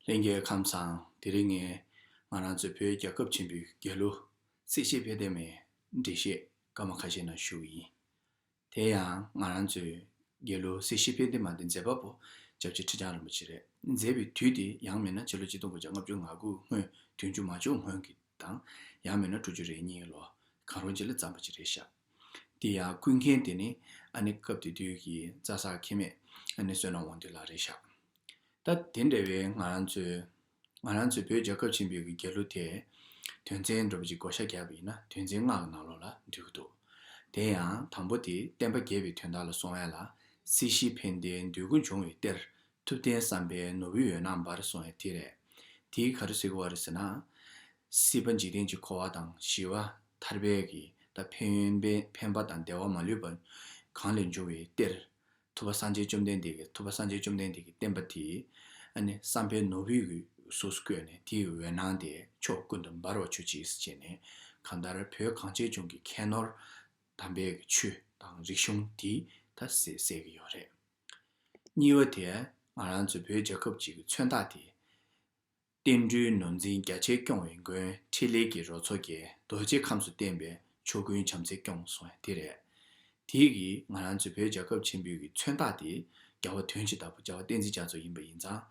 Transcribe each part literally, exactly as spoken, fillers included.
ལྷན་རྒྱས་ཁམས་བཟང་། དེ་རིང་ངས་ང་རང་ཚོའི་བོད་རྒྱལ་ཁབ་ཆེན་པོའི་རྒྱལ་གླུ་སྲིད་ཞི་འཕེལ་དེ་མའི་འགྲེལ་བཤད་སྐར་མ་ཁ་ཤས་ནང་ཞུ་གི་ཡིན། དེ་ཡང་ང་རང་ཚོའི་རྒྱལ་གླུ་སྲིད་ཞི་འཕེལ་དེ་མ་དེ་མཛད་པ་པོ་སྐྱབས་རྗེ་ཁྲི་བྱང་རིན་པོ་ཆེ་རེད། མཛད་པའི་དུས་དེ་ཡང་མིན་ན་ཕྱི་ལོ་ཆིག་སྟོང་དགུ་བརྒྱ་ལྔ་བཅུ་ང་དགུ་སྔོན། བདུན་ཅུ་མ་བྱུང་སྔོན་གྱི་དང་། ཡང་མིན་ན་དྲུག་ཅུ་རེ་གཉིས་ལོ་གང་རུང་ཅིག་ལ་བརྩམས་པ་ཅིག་རེད་ཤག་དེ་ཡང་ཀུན་མཁྱེན་དེ་ནི་ཨ་ནི་སྐབས་དེ་དུས་ཀྱི་རྩ་བསགས་ཁེ་མེད་ཨ་ནི་བསོད་ནམས་དབང་འདུས་ལགས་རེད་ཤག་ད་དེ་འདྲ་བའི་ང་རང་ཚོའི་ང་རང་ཚོའི་བོད་རྒྱལ་ཁབ་ཆེན་པོའི་གི་རྒྱལ་གླུ་དེ་དོན་ཚན་འདྲ་པོ་ཅིག་བགོ་བཤའ་བརྒྱབ་པ་ཡིན་ན་དོན་ཚན་ལྔ་གི་ནང་ལོགས་ལ་འདུས་ཀྱི་འདུག་དེ་ཡང་དང་པོ་དེ་བསྟན་པ་རྒྱས་པའི་དོན་དག་ལ་སོང་ཡ་ལ། སྲིད་ཞི་འཕེལ་དེའི་འདོད་དགུ་འབྱུང་བའི་གཏེར། ཐུབ་བསྟན་བསམ་པའི་ནོར་བུའི་འོད་སྣང་འབར་གསུངས་ཡ་དེ་རེད། དེའི་ག་རེ་ཟེར་གི་བ་རེད་ཟེར་ན། སྲིད་པ་འཇིག་རྟེན་གྱི་འཁོར་བ་དང་ཞི་བ་ཐར་པའི་གི་ད་ཕན་ཡོན་པའི་ཕན་པ་དང་བདེ་བ་མ་ལུས་པ་གང་ལས་འབྱུང་བའི་གཏེར། ཐུབ་པ་སངས་རྒྱས་བཅོམ་ལྡན་འདས་ཀྱི་ཐུབ་པ་སངས་རྒྱས་བཅོམ་ལྡན་འདས་ཀྱི་བསྟན་པ་དེ་ཨ་ནི་བསམ་པའི་ནོར་བུའི་གི་གཟུགས་སུ་བཀོད་ནས་དེའི་འོད་སྣང་དེ་ཕྱོགས་ཀུན་ཏུ་འབར་བར་གྱུར་ཅིག་ཟེར་བྱས་ནས། གང་ལྟར་བོད་གངས་ཅན་ལྗོངས་ཀྱི་ཁྱད་ནོར་དམ་པའི་གི་ཆོས་དང་རིག་གཞུང་དེ་ད་གསལ་གསལ་གི་ཡོད་རེད། གཉིས་པ་དེ་ང་རང་ཚོའི་བོད་རྒྱལ་ཁབ་ཅིག་གི་མཚོན་རྟགས་དེ། བསྟན་འགྲོའི་ནོར་འཛིན་རྒྱ་ཆེར་སྐྱོང་བའི་མགོན། ཕྲིན་ལས་ཀྱི་རོལ་མཚོ་རྒྱས། རྡོ་རྗེ་ཁམས་སུ་བསྟན་པས། ཕྱོགས་ཀུན་བྱམས་བརྩེས་སྐྱོང་གསུངས་ཡ་དེ་རེད། དེ་གིས་ང་རང་ཚོའི་བོད་རྒྱལ་ཁབ་ཆེན་པོའི་གི་མཚོན་རྟགས་དེ་རྒྱལ་བ་དོན་གྱི་བདག་པོ་རྒྱལ་བ་བསྟན་འཛིན་རྒྱ་མཚོ་ཡིན་པ་ཡིན་ཙང་།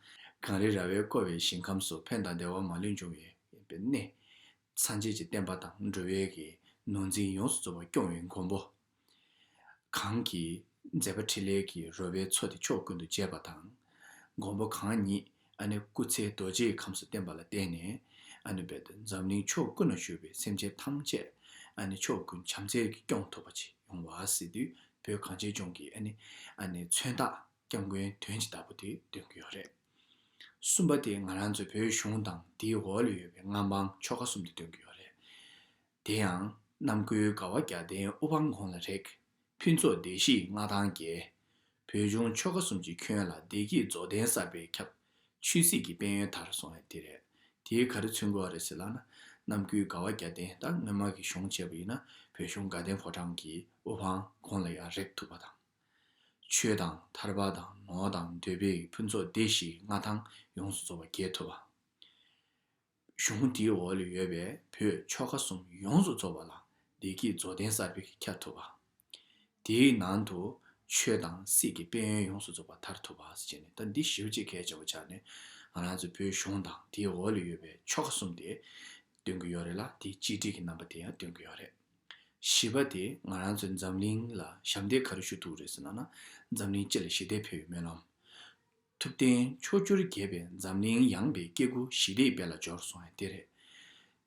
གངས་རི་ར་བས་བསྐོར་བའི་ཞིང་ཁམས་སུ། ཕན་དང་བདེ་བ་མ་ལུས་འབྱུང་བའི་གནས། སངས་རྒྱས་ཀྱི་བསྟན་པ་དང་འགྲོ་བའི་གི་ནོར་འཛིན་ཡོངས་སུ་རྫོགས་པ་སྐྱོང་བའི་མགོན་པོ། གང་གི་མཛད་པ་ཕྲིན་ལས་ཀྱི་རོལ་པའི་མཚོ་དེ་ཕྱོགས་ཀུན་ཏུ་རྒྱས་པ་དང་། མགོན་པོ་གང་ཉིད་ཨ་ནི་སྐུ་ཚེ་རྡོ་རྗེའི་ཁམས་སུ་བརྟན་པ་ལ་བརྟེན་ནས། ཨ་ནི་རྦད་དེ་འཛམ་གླིང་ཕྱོགས་ཀུན་ན་བཞུགས་པའི་སེམས་ཅན་ཐམས་ཅད་ཨ་ནི་ཕྱོགས་ཀུན་བྱམས་བརྩེས་ཀྱིས་སྐྱོང་ཐུབ་པ་ཅིག་ཡོང་བ་ཟེར་དུས། བོད་གངས་ཅན་ལྗོངས་ཀྱི་ཨ་ནི་ཨ་ནི་མཚོན་རྟགས་སྐྱབས་མགོན་དོན་གྱི་བདག་པོ་དེ་སྟོན་གྱི་ཡོད་རེད། གསུམ་པ་དེ་ང་རང་ཚོའི་བོད་གཞུང་དང་དེའི་འོག་ལ་ཡོད་པའི་མངའ་འབངས་ཆོལ་ཁ་གསུམ་དེ་སྟོན་གྱི་ཡོད་རེད། དེ་ཡང་རྣམ་ཀུན་དགའ་བ་བརྒྱ་ལྡན་དབུ་འཕང་དགུང་ལ་རེག །ཕུན་ཚོགས་སྡེ་བཞིའི་མངའ་ཐང་རྒྱས། བོད་གཞུང་ཆོལ་ཁ་གསུམ་གྱི་ཁྱོན་ལ། བདེ་སྐྱིད་རྫོགས་ལྡན་གསར་པས་ཁྱབ། ཆོས་སྲིད་ཀྱི་དཔལ་ཡོན་དར་གསུངས་ཡ་དེ་རེད། དེས་ག་རེ་མཚོན་གྱི་ཡོད་རེད་ཟེར་ལབ་ན། རྣམ་ཀུན་དགའ་བ་བརྒྱ་ལྡན་ད་སྔོན་མ་གི་གཞུང་བྱས་པ་ཡིན་ན་བོད་གཞུང་དགའ་ལྡན་ཕོ་བྲང་གི་དབུ་འཕང་དགུང་ལ་ཡང་རེག་ཐུབ་པ་དང་། ཆོས་དང་ཐར་པ་དང་ནོར་དང་འདོད་པའི་ཕུན་ཚོགས་སྡེ་བཞིའི་མངའ་ཐང་ཡོངས་སུ་རྫོགས་པ་རྒྱས་ཐུབ་པ། གཞུང་དེའི་འོག་ལ་ཡོད་པའི་བོད་ཆོལ་ཁ་གསུམ་ཡོངས་སུ་རྫོགས་པ་ལ་བདེ་སྐྱིད་རྫོགས་ལྡན་གསར་པས་ཁྱབ་ཐུབ་པ། དེའི་ནང་དུ་ཆོས་དང་སྲིད་ཀྱི་དཔལ་ཡོན་ཡོངས་སུ་རྫོགས་པ་དར་ཐུབ་པ་ཟེར་བྱས་ནས། ད་འདི་ཞེ་པོ་ཅིག་གལ་ཆེ་བ་ཆགས་ནས། ང་རང་ཚོའི་བོད་གཞུང་དང་དེའི་འོག་ལ་ཡོད་པའི་ཆོལ་ཁ་གསུམ་དེ་སྟོན་གྱི་ཡོད་རེད་ལ། དེའི་གཅིག་སྒྲིལ་གྱི་རྣམ་པ་དེ་ཡང་སྟོན་གྱི་ཡོད་རེད། བཞི་པ་དེ་ང་རང་ཚོའི་འཛམ་གླིང་ལ་ཞབས་འདེགས་ག་རེ་ཞུ་ཐུབ་རེད་ཟེར་ན། ན་འཛམ་གླིང་སྤྱི་ལ་ཞི་བདེ་འཕེལ་བའི་སྨོན་ལམ། ཐུབ་བསྟན་ཕྱོགས་བཅུར་རྒྱས་པས། འཛམ་གླིང་ཡངས་པའི་སྐྱེ་དགུ་ཞི་བདེའི་དཔལ་ལ་འབྱོར་གསུངས་ཡ་དེ་རེད།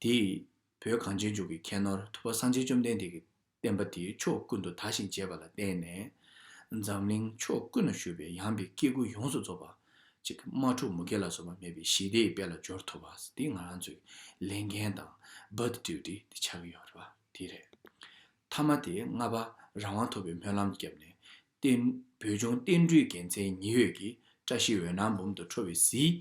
དེས་བོད་གངས་ཅན་ལྗོངས་ཀྱི་ཁྱད་ནོར་ཐུབ་པ་སངས་རྒྱས་བཅོམ་ལྡན་འདས་ཀྱི་བསྟན་པ་དེ་ཕྱོགས་ཀུན་ཏུ་དར་ཞིང་རྒྱས་པ་ལ་བརྟེན་ནས། འཛམ་གླིང་ཕྱོགས་ཀུན་ན་བཞུགས་པའི་ཡངས་པའི་སྐྱེ་དགུ་ཡོངས་སུ་རྫོགས་པ་ཅིག་དམག་འཁྲུག་མུ་གེ་ལ་སོགས་པ་མེད་པའི་ཞི་བདེའི་དཔལ་ལ་འབྱོར་ཐུབ་པ་དེ་ང་རང་ཚོའི་ལས་འགན་དང་། བྷར་ཐི་ཌིའུ་ཊི་དེ་ཆགས་ཀྱི་ཡོད་རེད་པ། དེ་རེད། ཐ་མ་དེ་ལྔ་པ་རང་དབང་ཐོབ་པའི་སྨོན་ལམ་བརྒྱབ་ནས། བསྟན། བོད་ལྗོངས་བསྟན་འགྲོའི་རྒྱལ་མཚན་ཉི་འོད་ཀྱིས། བཀྲ་ཤིས་འོད་སྣང་འབུམ་དུ་འཕྲོ་བའི་གཟིས།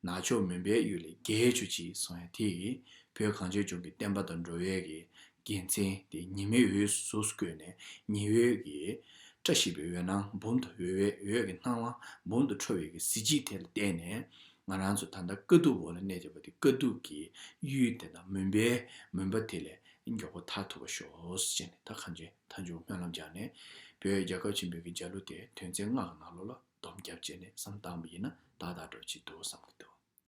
ནག་ཕྱོགས་མུན་པའི་གཡུལ་ལས་རྒྱལ་གྱུར་ཅིག་གསུངས་ཡ་དེ་ཡིས། བོད་གངས་ཅན་ལྗོངས་ཀྱི་བསྟན་པ་དང་འགྲོ་བའི་གི་རྒྱལ་མཚན་དེ་ཉི་མའི་འོད་གཟུགས་སུ་བཀོད་ནས། ཉི་འོད་ཀྱིས་བཀྲ་ཤིས་པའི་འོད་སྣང་འབུམ་དུ། འོད་པའི་འོད་ཀྱི་སྣང་བ་འབུམ་དུ་འཕྲོ་བའི་གི་གཟི་བརྗིད་དེ་ལ་བརྟེན་ནས། ང་རང་ཚོ་ད་ལྟ་དཀའ་སྡུག་འོག་ལ་གནས་བསྡད་པ་དེ། དཀའ་སྡུག་གི་གཡུལ་དེ་དང་མུན་པའི་མུན་པ་དེ་ལས་མགྱོགས་པོ་ཐར་ཐུབ་པ་ཤོག་ཟེར་ནས། ད་གང་ཅི་མཐའ་མཇུག་སྨོན་ལམ་རྒྱག་ནས། བོད་རྒྱལ་ཁབ་ཆེན་པོའི་གི་རྒྱལ་གླུ་དེ་དོན་ཚན་ལྔ་གི་ནང་ལོགས་ལ་སྡོམ་བརྒྱབ་བྱས་ནས་བསམ་བཏང་བ་ཡིན་ན་ཏག་ཏག་འགྲོ་ཆེད་འདུག་བསམ་གྱི་འདུག